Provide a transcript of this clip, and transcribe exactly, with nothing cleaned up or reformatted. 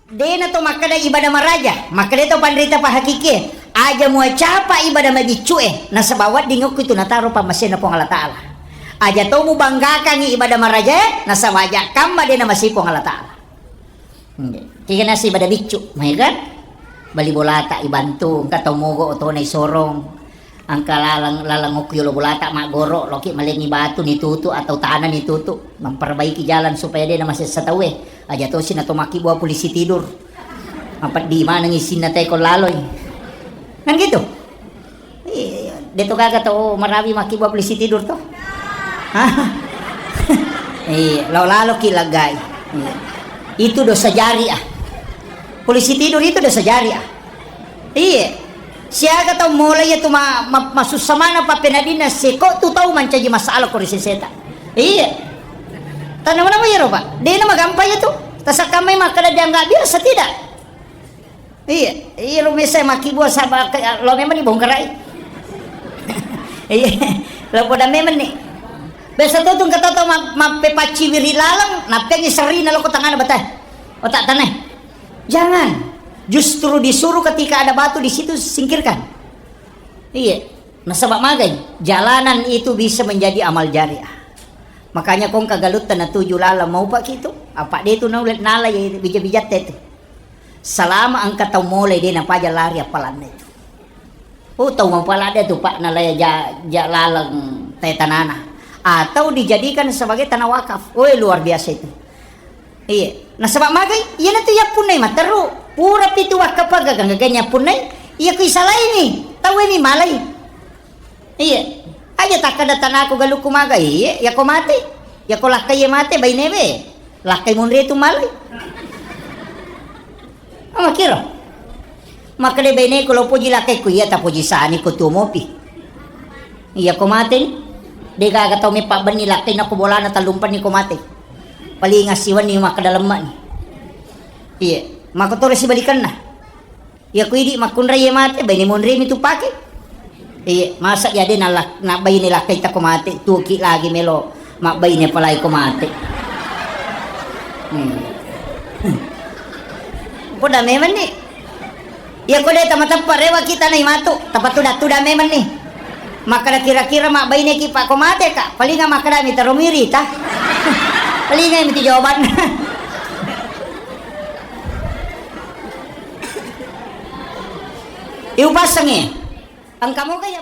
Dena to makkeda ibadah maraja, makkeda to panrita pahakikie, aja muacapa ibadah mabiccu e, nasaba wedding okko itu nataro pammasena Puang Allah Ta'ala. Aja to mubanggakangi ibadah maraja e, nasaba aja kamma dena masih Puang Allah Ta'ala. Kega nasi ibadah biccu, mai kan? Bali bolata ibantu, engka tau mogo otona isorong. Engka laleng, laleng okko yolo bolata maggoro, loki malengi batu nitutu atau tanah nitutu, memperbaiki jalan supaya dena masessa tauwe. Aja tosi nato makkibua polisi tidur. Mapeddi maneng isinna teko laloi. Kan gitu? Iya, de to gaga tau marawi makkibua polisi tidur to. Hah? Iya, lao lalo ki lagai. Iya. Itu dosa jariah. Polisi tidur itu dosa jariah. Iya. Siaga tau mulai ya tu ma, ma, masussa mana pappenadina seko tu tau mancaji masalah ko ri seseta. Iya. Tanah mana ya roba? Dena magampa ya tu. Tasakkamai makkeda dianggap biasa tidak? Iya, iya lo mesa makkibua saba ke, lo memang dibongkarai. Iya, lo poda memang ni. Biasa tu tu kata tau ma, mappepacci wiri laleng, nappengi serina lo ko tangana batai. Otak tanah. Jangan. Justru disuruh ketika ada batu di situ, singkirkan. Iya. Nasaba magai, jalanan itu bisa menjadi amal jariah. Makanya kongka galutta natuju laleng mau pak itu. Apa dia itu nala ya bija-bijatta itu. Selama engka tau mulai de napaja lari appalanna itu. Oh, tau mapala de tu pak nalai ja, ja laleng te tanana. Atau dijadikan sebagai tanah wakaf. Oh, luar biasa itu. Iya. Nasaba magai, iya natu yappunnai matteru. Pura pitu wakka paga ganggaga yappunnai. Iya ku isalaini. Tau mi malai. Iya. Aja takkada tanaku galukku maga. Iya, yako mate. Yako lakkai mate bainewe. Lakkai munre tu malai. Amakiro. Makkeda baineku lo poji lakkai ku iya tapoji sani ko tuo mopi. Iya ko mate ni. De gaga tau meppa benni lakkai nako bolana tallumpenni ko mate. Paling assiwenni makkeda lemma ni. Iya. Mako toro sibalikanna. Iya ku idi makkunrai mate baine monre mi tu pake. Iya, masa jadi nalak, na baine lakkai tako mate, tuki lagi melo mabbaine palai ko mate. Hmm. Poda memang ni. Iya ko de tama tempat rewa kita nai matu, tempat tuda-tuda memang ni. Makkada kira-kira mabbaine ki pak ko mate ka, palinga makkada mi tero miri ta. Palinga mi tu jawaban. Iu pasang e. Engka moga ya